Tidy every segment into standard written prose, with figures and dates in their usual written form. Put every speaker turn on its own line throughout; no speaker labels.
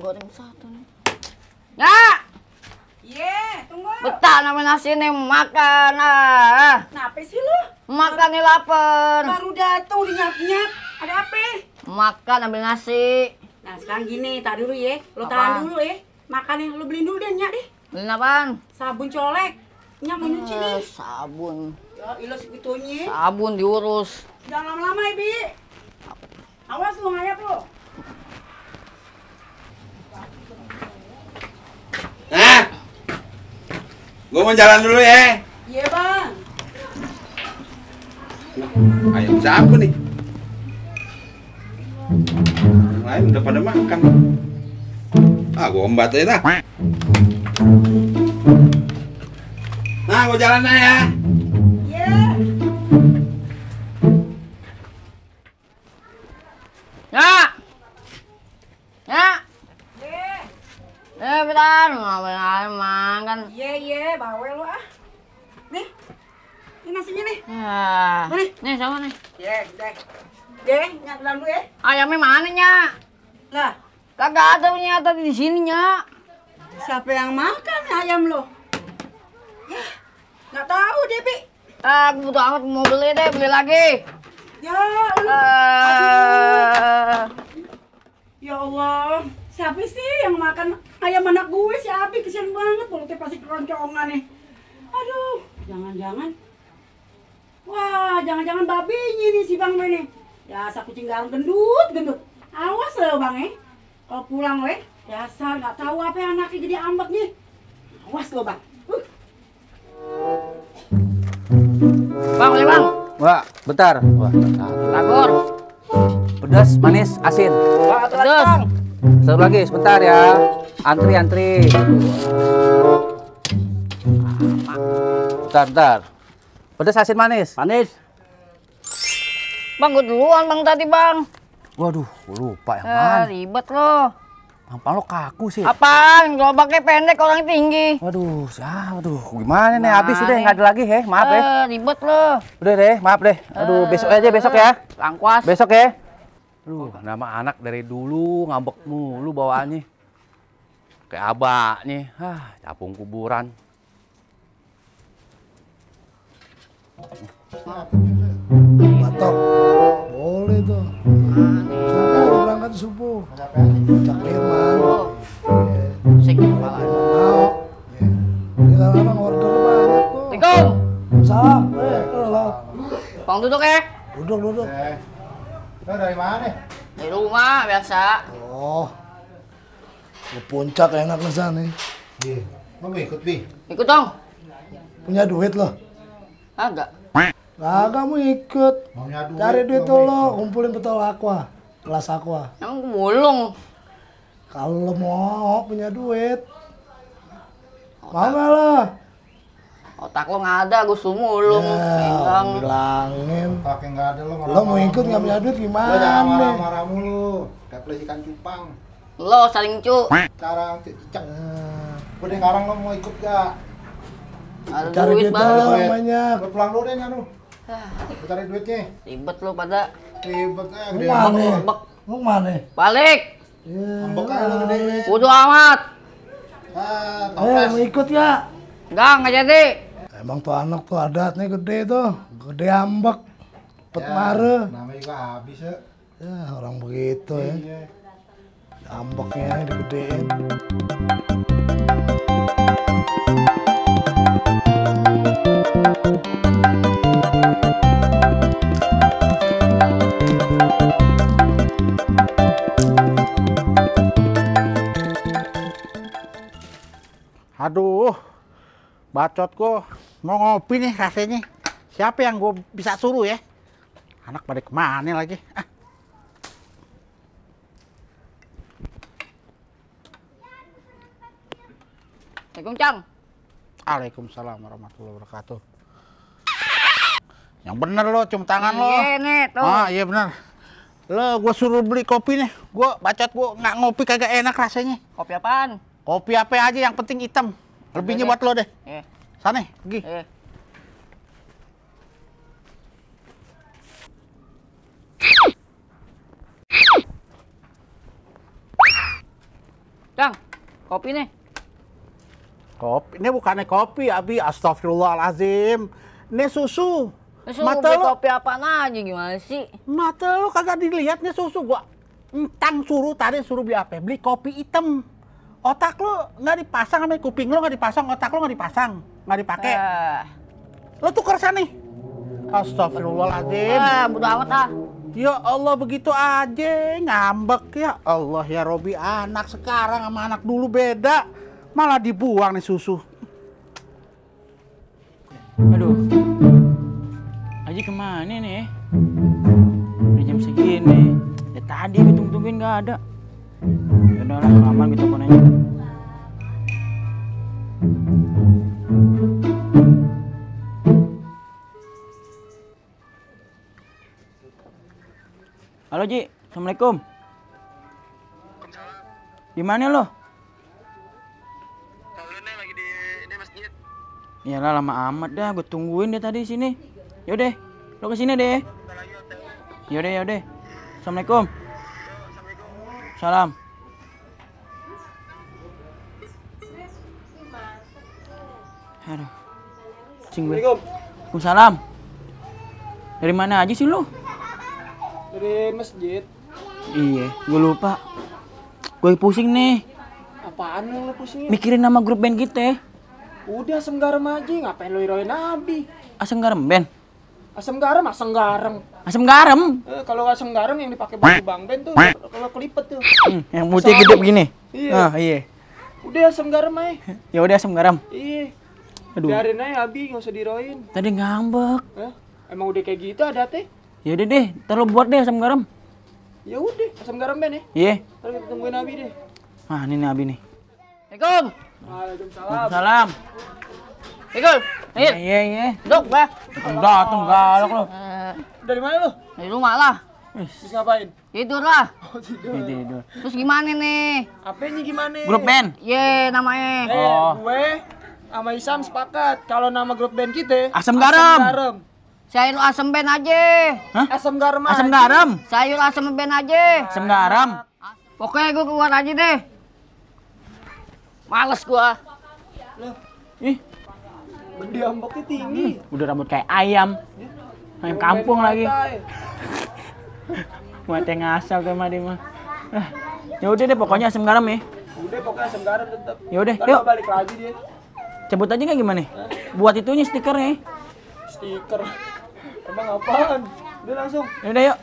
goreng satu nih. Ya!
Iya, tunggu.
Betah namanya nasi nih, makan ah.
Kenapa sih lu?
Makan nih lapar.
Baru datang udah nyap-nyap. Ada apa?
Makan ambil nasi.
Nah sekarang gini, tak dulu ya. Lo
Apa?
tahan dulu ya. Makannya lo beliin dulu deh, Nyak deh.
Beliin apaan?
Sabun colek. Nyak mau nyuci nih.
Sabun.
Ya ilah segitunya.
Sabun diurus.
Jangan lama-lama ya, Bi. Awas lo ngayap lo.
Nah, gue mau jalan dulu ya.
Iya, Bang.
Ayam siapa nih? Yang lain udah pada makan. Ah, gue embat aja dah. Nah, gue jalan aja ya.
Iya.
Ya! Ya!
Iya.
Bentar, makan.
Iya, bawel lo ah. Nih. Ini nasinya nih.
Ya.
Nih.
Nih sama nih.
Iya, deh. Deh, Nyak ke dalam dulu ya.
Ayamnya mana, Nyak?
Lah,
Kagak ada punya tadi di sini, Nyak.
siapa yang makan ayam lo? Ya, nggak tahu deh, Bi.
Ah, aku butuh amat mau beli deh, beli lagi.
Ya, lu. Aduh. Ya Allah, siapa sih yang makan ayam anak gue si Abi? Kesian banget, mulutnya pasti keroncongan nih. Aduh, jangan-jangan. Wah, jangan-jangan babinya nih si Bang ini. Ya, kucing garang gendut. Awas lo Bang kalau pulang weh, dasar nggak tahu apa yang anaknya jadi ambek nih. Awas lo Bang.
Bang, beli bang.
Wah, bentar. Wah,
Tagor.
pedas, manis, asin.
Pedas.
Satu lagi, sebentar ya. Antri. Bentar. Pedas, asin, manis.
Manis. Bang, gue duluan bang tadi bang.
Waduh, gua lupa yang mana.
Ribet lo.
Pampang lo kaku sih.
Apaan? Gerobaknya pendek, orangnya tinggi.
Waduh, gimana nih? Habis udah nggak ada lagi, maaf deh.
Ribet lo.
Udah deh, maaf deh. Aduh, besok ya.
Langkuas.
Besok ya. Aduh, nama anak dari dulu ngambek mulu bawaannya. Kayak abaknya, capung kuburan.
Batok, boleh tuh. Subuh, berangkat subuh. Cak Firman.
Musik kepala.
Mau. Ini kalau abang order banyak tuh.
Assalamualaikum.
Salam. Halo.
Bang duduk ya.
Duduk.
Kita dari mana?
Di rumah biasa.
Oh. Ke puncak enak ke sana.
Iya. Mau ikut, Bi?
Ikut dong.
Punya duit loh.
Agak.
Kagak mau ikut.
Maunya duit.
Cari duit
mau
lo,
ikut.
kumpulin betul aqua. Kelas aqua.
Emang mulung.
Kalau lo mau punya duit. Mau nggak lo?
Otak lo nggak ada, gue sumulung.
Ya, bilangin.
Pakai nggak ada lo.
Lo mau ikut nggak punya duit
Lo jangan
gimana?
marah-marah mulu. Kayak pelih ikan cupang.
Lo saling cu.
Cara cicak. Udah ngarang lo mau ikut gak?
Ada
Cari
duit
duit
bang.
lo banyak.
Lo pulang dulu deh Nyanu. Lo cari duitnya.
Ribet lo pada.
Ribet aja
Mau
gede.
mana?
Ambek.
Mau mana?
Balik.
Ambek aja lo gede.
Bodo amat.
Mau ikut ya?
Nggak jadi.
Emang tuh anak tuh adatnya gede tuh. Gede ambek. Pet mare.
Namanya juga habis ya.
Ya orang begitu ya.
Iya.
Ambeknya digedein.
Aduh, bacotku mau ngopi nih rasanya. Siapa yang gue bisa suruh ya? Anak pada kemana lagi?
Assalamualaikum Cang.
Waalaikumsalam warahmatullahi wabarakatuh. Yang bener lo, cium tangan lo.
Iya nih tuh.
Ah iya bener. Lo gue suruh beli kopi nih. Gue bacot gue nggak ngopi kagak enak rasanya.
Kopi apaan?
Kopi apa aja yang penting hitam. Lebihnya buat lo deh.
Iya.
Sana, pergi.
Iya. Kang, kopi nih.
Kopi, ini bukannya kopi, Abi. Astagfirullahalazim. Ini susu.
Susu
Mata lu,
kopi apaan aja gimana sih?
mata lu kagak dilihat nih susu gua. Entang suruh beli apa? Beli kopi hitam. Otak lu nggak dipasang sama kuping lu nggak dipasang, otak lu nggak dipasang, nggak dipakai. Lu tuker sana nih. Astagfirullahaladzim.
Bodo amat ah.
Ya Allah begitu aja ngambek ya Allah ya Robi, anak sekarang sama anak dulu beda, malah dibuang nih susu.
Aduh, Aji kemana nih? Udah jam segini. Ya tadi gue tungguin nggak ada. Ya udahlah, aman gitu telepon aja. Halo Ji, assalamualaikum. Di mana lo?
Lagi di masjid.
Iyalah lama amat dah, gue tungguin dia tadi sini. Yaudah, lo kesini deh. Yaudah. Assalamualaikum. Salam. Aduh. Cing gue. Waalaikumsalam. Dari mana aja sih lo?
Dari masjid.
Iya, gue lupa. Gue pusing nih.
Apaan yang lo pusingin?
Mikirin nama grup band kita.
Udah asam garam aja, ngapain lo heroin Nabi?
Asam garam band.
Asam garam, asam garam.
Asam garam.
Kalau asam garam yang dipakai baju Bang Ben tuh, kalau kelipet tuh.
Yang putih gede begini.
Iya.
Ah, iya.
Udah asam garam aja.
Ya udah asam garam.
Iya.
Aduh.
Biarin aja Abi, nggak usah diroin.
Tadi ngambek.
Hah? Emang udah kayak gitu ada teh?
Ya udah deh, ntar lo buat deh asam garam.
Ya udah, asam garam Ben ya.
Iya.
Ntar kita tungguin Abi deh.
Ah, ini Abi nih.
Assalamualaikum.
Waalaikumsalam.
Salam.
Ikut. Ayo.
Iya.
Dok, bah.
Dateng galak lo.
Dari mana lo?
Dari rumah lah.
Bisa ngapain?
Tidur lah.
Tidur.
Terus gimana nih?
Apanya gimana?
Grup band.
Ye, namanya.
Gue sama Isam sepakat kalau nama grup band kita
Asam garam.
Sayur asam ben aja.
Hah?
Asam garam.
Asam
aja.
garam.
Sayur asam ben aja.
Asam garam.
Pokoknya gue keluar aja deh. Males gua.
Ih,
Gede amboknya tinggi.
udah rambut kayak ayam. Ayam kampung lagi. Mata ngasal tuh mah dia mah. Ya udah deh pokoknya asam garam ya.
Udah pokoknya asam garam tetap.
Ya udah,
Ntar
yuk.
balik lagi dia.
Cabut aja nggak gimana? Buat itunya stikernya.
Stiker. Emang apaan? Udah langsung.
Ya udah yuk.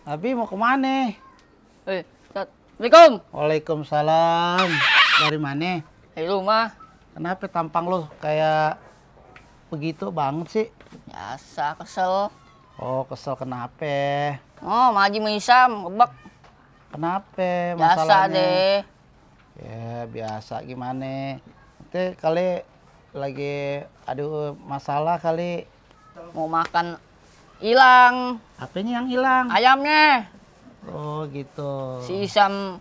Abi mau kemana?
Assalamualaikum.
Waalaikumsalam. Dari mana?
Dari rumah.
Kenapa tampang lo kayak begitu banget sih?
Biasa kesel.
Oh kesel kenapa?
Oh, Maji Misam, ngebak.
Kenapa
Biasa
masalahnya?
deh.
Ya biasa gimana? Itu kali lagi aduh masalah kali.
Mau makan hilang
Apanya yang hilang?
ayamnya.
Oh gitu.
Si Isam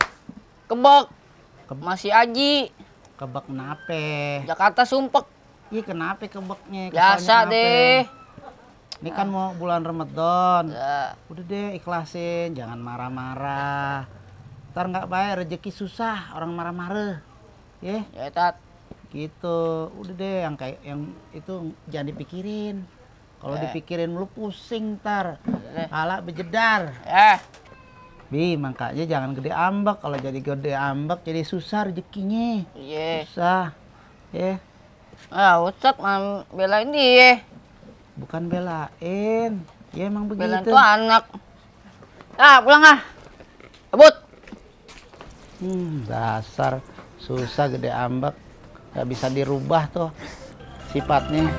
kebak. Masih Aji.
Kebak kenapa?
Jakarta sumpek.
Ih kenapa kebaknya?
Biasa
Kesalnya kenapa?
deh.
Ini kan mau bulan Ramadan.
Ya,
Udah deh ikhlasin, jangan marah-marah. Ntar nggak baik rezeki susah, orang marah-marah. Ya,
ya tat.
gitu. Udah deh yang kayak yang itu jangan dipikirin. Kalau dipikirin lu pusing ntar. Kepala bejedar. Bi, makanya jangan gede ambek. Kalau jadi gede ambek jadi susah rezekinya.
Iya.
Susah. Ya,
Ah, Ustadz belain dia.
bukan belain. Ya emang
Belain
begitu.
tuh anak. Ah, pulang ah. Abut.
Dasar susah gede ambek. Gak bisa dirubah tuh sifatnya.